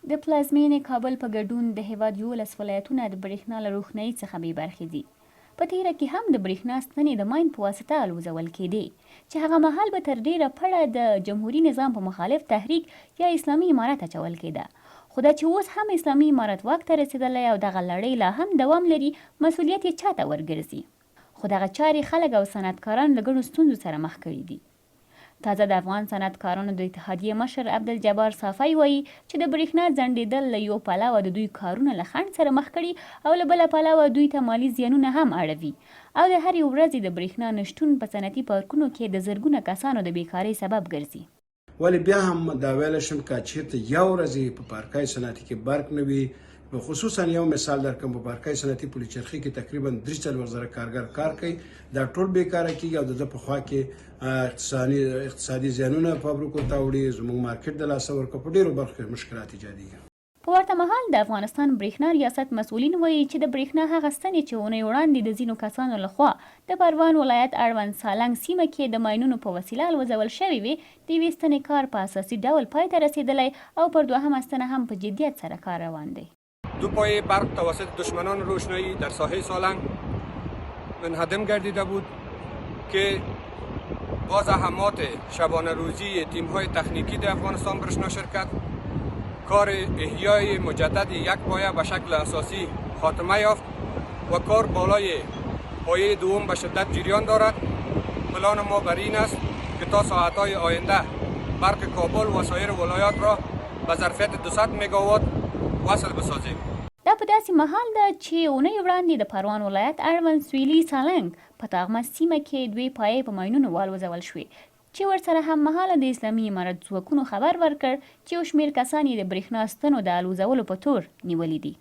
د پلازمېنې کابل په ګډون د هېواد 11 ولایتونه د برېښنا له روښنايي څخه بې برخې دي. په تېره کې هم د برېښنا ستنې د ماین په واسطه الوزول کېدې، چې هغه مهال به تر ډېره پړه د جمهوري نظام په مخالف تحریک یا اسلامي امارت اچول کېده، خو دا چې اوس هم اسلامي امارت واک ته رسېدلی او دغه لړۍ لا هم دوام لري، مسوولیت یې چا ته ورګرځي؟ خو دغه چارې خلک او صنعتکاران له ګڼو ستونزو سره مخ کړي دي. تازه د افغان صنعت کارانو د اتحادیې مشر عبدالجبار صافی وايي چې د برېښنا ځنډېدل له يو پلوه د دوی کارونه له خنډ سره مخ کړي او له بله پلوه دوی ته مالي زیانونه هم اړوي او د هرې ورځې د برېښنا نشتون په صنعتي پارکونو کې د زرګونه کسانو د بېکارۍ سبب ګرځي. ولې بیا هم دا ویلی شم که چیرته یو ورځ په پارکای صنعتي کې برق نه وي، خصوصا یو مثال درکم، په پارکای صنعتي پولي چرخي کې تقریبا 43,000 کارګر کار کوي، دا ټول بیکاره کیږي او د ده په خوا کې اقتصادي زیانونه فابریکو ته وړي، زموږ مارکیټ د لاسه ورکوي، په ډیرو برخو کې مشکلات ایجادیږي. په ورته مهال د افغانستان برېښنا ریاست مسؤلین وایي چې د برېښنا هغه ستنې چې اونۍ وړاندې د ځینو کسانو له خوا د پروان ولایت اړوند سالنګ سیمه کې د ماینونو په وسیله الوزول شوې وې، د یوې ستنې کار په اساسي ډول پای ته رسېدلی او پر دوهمه ستنه هم په جدیت سره کار روان دی. دو پایه برق توسط دشمنان روشنایی در ساحه سالنگ منهدم گردیده بود که با زحمات شبانه روزی تیم های تخنیکی در افغانستان برشنا شرکت کار احیای مجدد یک پایه به شکل اساسی خاتمه یافت و کار بالای پایه دوم به شدت جریان دارد. پلان ما بر این است که تا ساعتهای آینده برق کابل و سایر ولایات را به ظرفیت 200 مگاوات وصل بسازیم. دا په داسې مهال ده چې اونۍ وړاندې د پروان ولایت اړوند سویلي سالنګ په تاغمه سیمه کې دوې پایې په ماینونو والوزول شوې چې ورسره هممهاله د اسلامي امارت ځواکونو خبر ورکړ چې یو شمېر کسان یې د برېښنا ستنو د الوزولو په تور نیولي دي.